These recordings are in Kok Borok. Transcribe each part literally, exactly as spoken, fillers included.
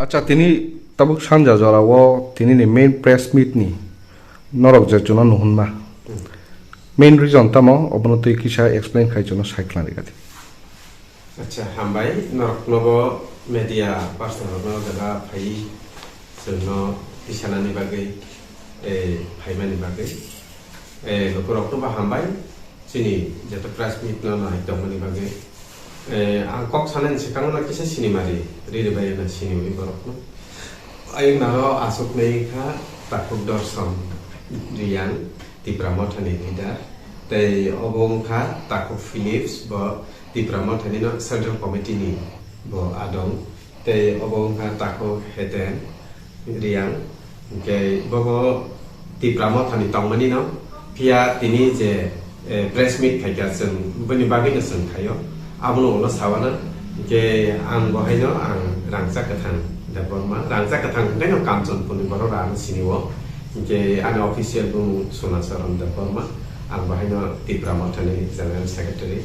Acha, tini tabuk sanja jora o tini ni main press meet ni norok je chuno nuhunma. Main reason tamo obono twi kisa explain khai chuno sai khwlai rwgadi. Acha, hambai norok nobo media person rokno jaga phai chwngno tisanani bagwi, eh, phaimani bagwi. Eh, lukurokno bo hambai. Chini joto press meet no nai tongmani bagwi, eh, ang kok sanani swkango no kisa sinimari riri bai na siniwi borokno. Ayung naro aswk nai kha Takhuk Dorson Riyang, Tipra Mothani leader. Tei obo wngkha Takhuk Philips, bo Tipra Mothani no Central Committee ni bo adong. Tei obo wngkha Takhuk Heten Riyang, hwnkhe bobo Tipra Mothani tongmani no, phiya tini je, eh, press meet khaikha chwng bini bagwi no chwng khaio, abono ulo sawana, hwnkhe ang bo haino ang Rangchak Kwthang Debbarma, Rangchak Kwthang hwnkhe no Kanchanpurni borok rang sinio, hwnkhe ani official bumung Sona Charan Debbarma, ang bo haino Tipra Mothani General Secretary,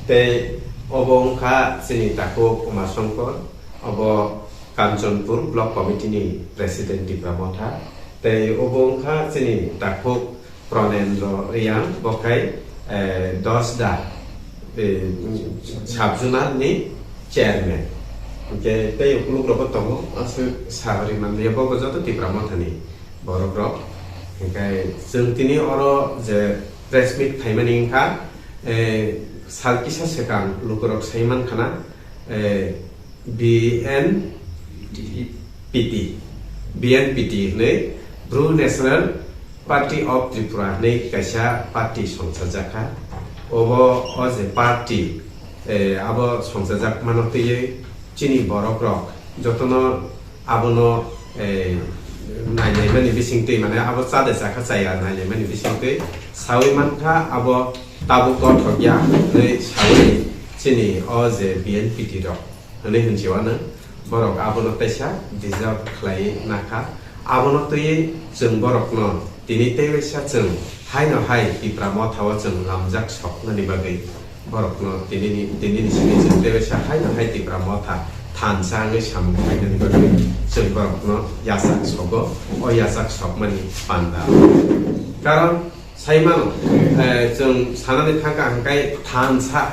tei obo wngkha chini Takhuk Uma Songkor, obo Kanchanpur Block Committee ni President Tipra Motha, tei obo wngkha chini Takhuk Pranendra Riyang, bo khai, eh, Dosda, eh, Sub-Zonal ni Chairman. Hwnkhe tei ukuluk rokbo tongo, aswk sahori manliya, bobo joto Tipra Mothani borok rok. Hwnkhe chwng tini oro je press meet khaimani wngkha, eh, sal kisa swkang lukurok sai mankhana, eh, B N P T, B N P T hwnwi Bru National Party of Tripura hwnwi kaisa party songchajakha. Obo o je party, eh, abo songchajakmano twiwi chini borokrok jotono abono, eh, nainaimani bisingtwi, mane abo chade chakha chaya nainaimani bisingtwi sawi mankha, abo tabuk kothok ya hwnwi sawi chini o je B N P T rok hwnwi hwnchiwano borok abono teisa deserve khlai nakha. Abono twiwi chwng borokno tini tei waisa chwng haino hai Tipra Motha o chwng lamjak soknani bagwi borokno tinini, tinini simi chwng tei waisa haino hai Tipra Motha thansa wngwi samung khlainani bagwi chwng borokno yachak sogo, o yachak sokmani panda. Karon sai mano, eh, chwng sanani thangkha hwnkhe thansa,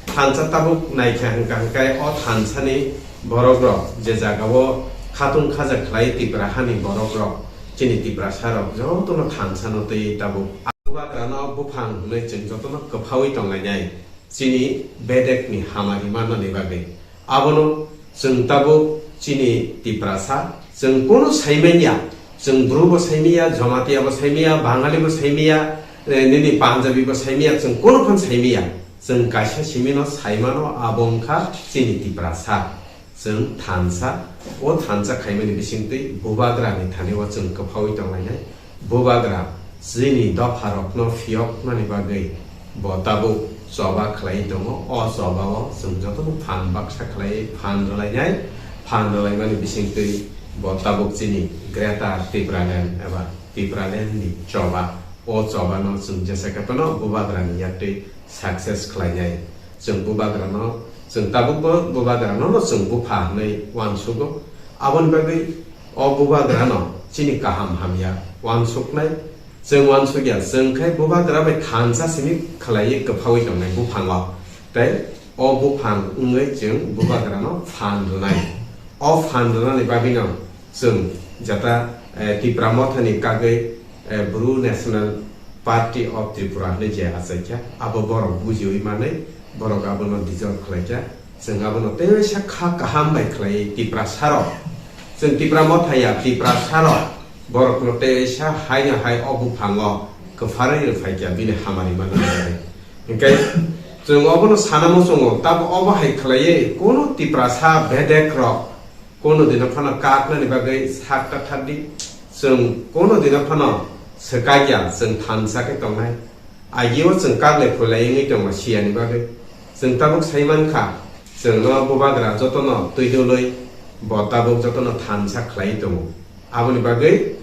thansa tabuk naikha hwnkha hwnkhe o thansani borokrok je jagao khatung khaja khlai Tipra hani borokrok, chini Tiprasarok jotono thansano twi tabuk. Bubagrano buphang hwnwi chwng jotono kwphaui tonglainai chini bedekni hamari mannani bagwi. Abono chwng tabuk chini Tiprasa, chwng kono saimanya, chwng Bru bo saimanya, Jamatia bo saimanya, Bangali bo saimanya, eh, nini Punjabi bo saimanya, chwng kono phan saimanya. Chwng kaisa simino saimano, abo wngkha chini Tiprasa. Chwng thansa, o thansa khaimani bisingtwi Bubagrani thani o chwng kwphaui tonglainai. Bubagra chini dopharokno phiyoknani bagwi bo tabuk choba khlai tongo. O chobao chwng jotono phan baksa khlai phan rwlainai. Phan rwlaimani bisingtwi bo tabuk chini Greater Tipraland eba Tipraland ni choba. O chobano chwng jesa khe phano Bubagrani yaktwi success khlainai. Chwng Bubagrano, chwng tabukbo Bubagrano no chwng bupha hwnwi uansugo. Aboni bagwi o Bubagrano chini kaham hamya uansuknai. Chwng uansukya, chwng khe Bubagra bai thansa simi khlaiwi kwphaui tongnai buphango. Tei o buphang wngwi chwng Bubagrano phan rwnai. O phan rwnani bagwino chwng jata, eh, Tipra Mothani kagwi, eh, Bru National Party of Tripura hwnwi je achaikha, abo borok bujiwi manwi borok abono dissolve khlaikha. Chwng abono tei waisa kha kaham bai khlaiwi Tiprasarok, chwng Tipra Motha ya, Tiprasarok borokno tei waisa haino hai o buphango kwpharwi rwphaikha bini hamari manna bagwi. Hwnkhe chwng obono sana muchungo, tamo obo hai khlaiwi kono Tiprasa bedekrok kono dino phano kaknani bagwi sak ta thar di. Chwng kono dino phano swkakya, chwng thansa khe tongnai. Agio chwng kak lai phulai wngwi tongo siyani bagwi. Chwng tabuk sai mankha, chwngno Bubagra jotono twi dwlwi bo tabuk jotono thansa khlaiwi tongo. Aboni bagwi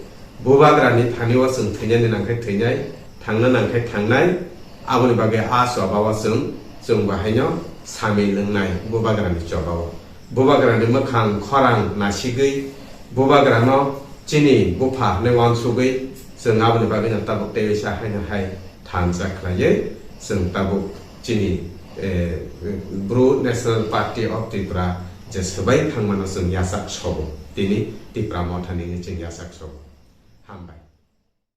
Bubagrani thani o chwng thwinani nangkhe thwinai, thangna nangkhe thangnai. Aboni bagwi a chobao chwng, chwng bahaino samil wngnai Bubagrani chobao. bubagrani mwkhang khorang nasigwi, bubagrano chini bupha hwnwi uansugwi, chwng aboni bagwino tabuk tei waisa haino hai thansa khlaiwi chwng tabuk chini, eh, Bru National Party of Tripura je swbai thangmano chwng yachak sobo. Tini Tipra Mothani hwnwi chwng yachak sobo. Hambai.